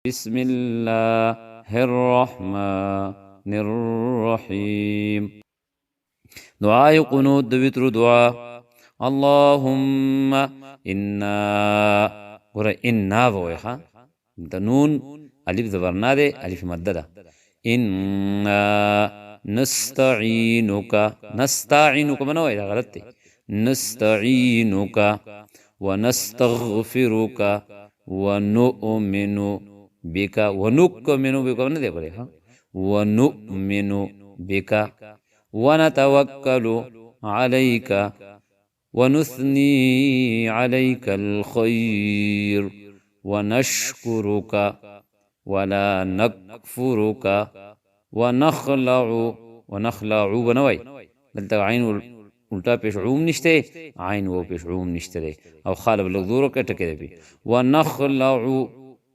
بسم الله الرحمن الرحیم. دعاء قنوت د وتر دعا. اللهم انا، ګوره انا به وایې، ښه د نون الف زبر نه دی، الف مده ده. انا نستعینک، نستعینک به نه وایې، دا غلط دی. نستعینک ونستغفرک ونؤمن بك، ونؤمن بك نه دی ګورې، ها، ونؤمن بك ونتوكل عليك ونثني عليك الخير ونشكرك ولا نكفرك ونخلع، ونخلع بنوي، دلته عین الټا پیش عوم نشته، عین و پیش عوم نشته دی، او خالب لږ دور کې ټکی دی. ونخلع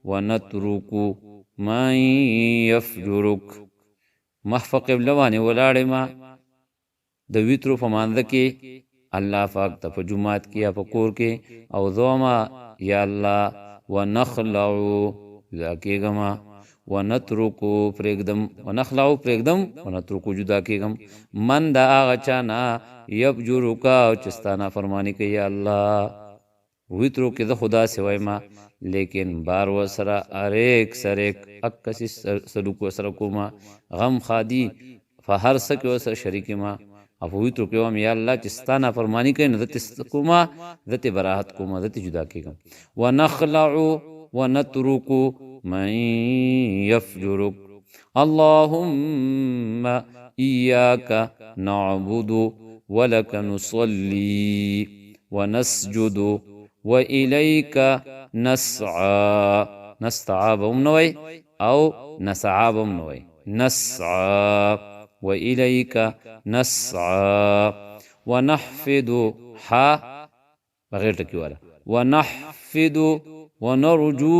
ونترك من يفجرك. مخ په قبله باندې ولاړې ما د ویترو په مانځه کې الله پاک ته، په جومات کې یا په کور کې، او زوما یا الله، ونخلع جدا کېږم، ونترکو پرېږدم، ونخلع پرېږدم، ونترکو جدا کېږم، من د هغه چا نه، یفجرک چې ستا نافرماني کوي. یا الله، ویترو کې زه خدا سوای ما، لیکن بار ورسره اریک سریک اکسي سلوک ورسره کومه، غم خادي په هر څه کې ورسره شریک ما، او په ویترو کې وایم یا الله چې ستا نافرماني کوي نو زه ترې کومه، زه ترې براحت کومه، زه ترې جدا کېږم. ونخلع ونترک من يفجرك. اللهم إياك نعبد ولك نصلي ونسجد وإليك نسعى. نستعى به هم نه وایي او نسعى به هم نه وایي، نسعى، وإليك نسعى ونحفد، حا بغیر ټکي والا، ونحفد ونرجو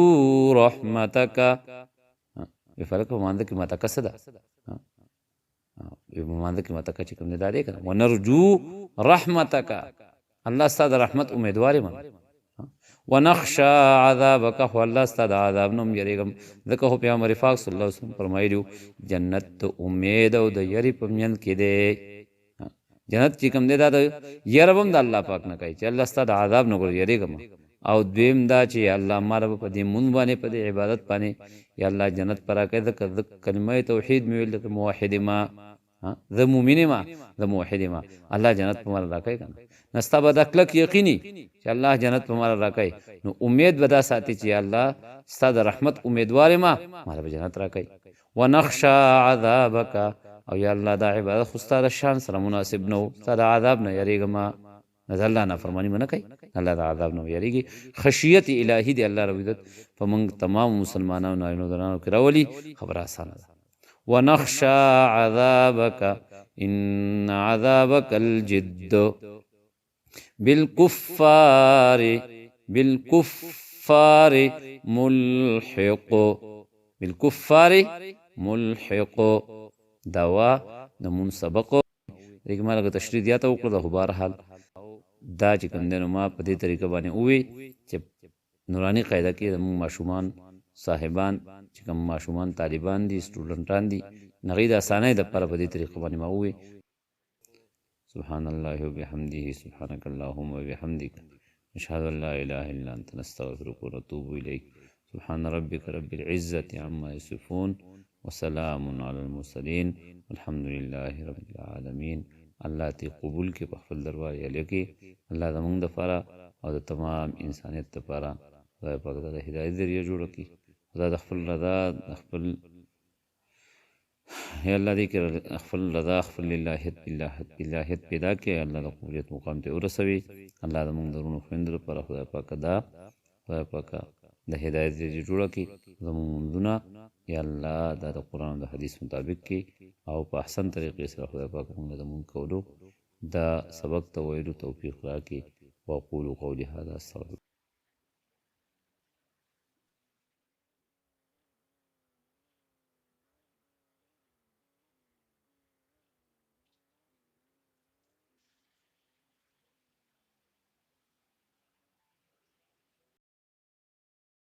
رحمتك. فرق په مانده کې متک څه ده؟ په مانده کې متک چې کوم دی دا دی که نه. ونرجو رحمتک، الله ستا د رحمت امیدوار یم. ونخشى عذابک، خو الله ستا د عذاب نه هم یریږم، ځکه خو پیغمبر پاک صلی الله علیه وسلم فرمایلي، جنت د امید او د یرې په منځ کې دی. جنت چې کوم دی دا د یره به هم د الله پاک نه کوي چې الله ستا د عذاب نه ګوره یریږم، او دویم دا چې یا الله ماله به په دې مونځ باندې، په دې عبادت باندې یا الله جنت پر راکړې، ځکه زه کلمه توحید مې ویل، زه موحد ما، زه مؤمن ما، زه موحد ما، الله جنت په ماله راکړي که نه. نو ستا به دا کلک یقیني چې الله جنت په ماله راکړي، نو امید به دا ساتي چې یا الله ستا د رحمت امیدوار ما، ماله به جنت راکړي. ونخشى عذابک، او یا الله دا عبادت خو ستا د شان سره مناسب نه و، ستا د عذاب نه یریږم. نو د الله نافرماني به نه کوي، الله د عذاب نه یریږي. خشیت الهي دی الله رب عزت په موږ تمام مسلمانانو نارینو زنانو کې راولي، خبره اسانه ده. ونخشى عذابك ان عذابك الجد بالكفار، بالكفار ملحق، بالكفار ملحق. دوا د مون سبق دې کې ما لږه تشریح زیاته وکړه، خو بهرحال دا چې کوم دی نو ما په دې طریقه باندې ووی چې نوراني قاعده کې زموږ ماشومان صاحبان چې کوم ماشومان طالبان دي، سټوډنټان دي، هغوی د اسانۍ دپاره په دې طریقه باندې ما ووی. سبحان الله وبحمده، سبحانك اللهم وبحمدك، نشهد أن لا إله إلا أنت، نستغفرك ونتوب إليك. سبحان ربك رب العزة عما يصفون وسلام على المرسلين والحمد لله رب العالمين. الله تی قبول کې په خپل دربار یې کې، الله زمونږ دپاره او د تمام انسانیت دپاره خدای پاک دا د هدایت ذریعه جوړه کړي. خدای د خپل رضا، د خپل، یا الله دې کې خپل رضا، خپل للهیت الهیت پیدا کړي. الله د قبولیت مقام ته ورسوي. الله د موږ د وروڼو خویندو لپاره خدای پاک دا خدای پاک د هدایت ذریعه جوړه کړي. زموږ لمونځونه یا الله دا د قرآن او د حدیث مطابق کړي او په احسن طریقې سره خدای پاک موږ د مونږ کولو دا سبق ته ویلو توفیق راکړي. واقول قولي هذا استغفر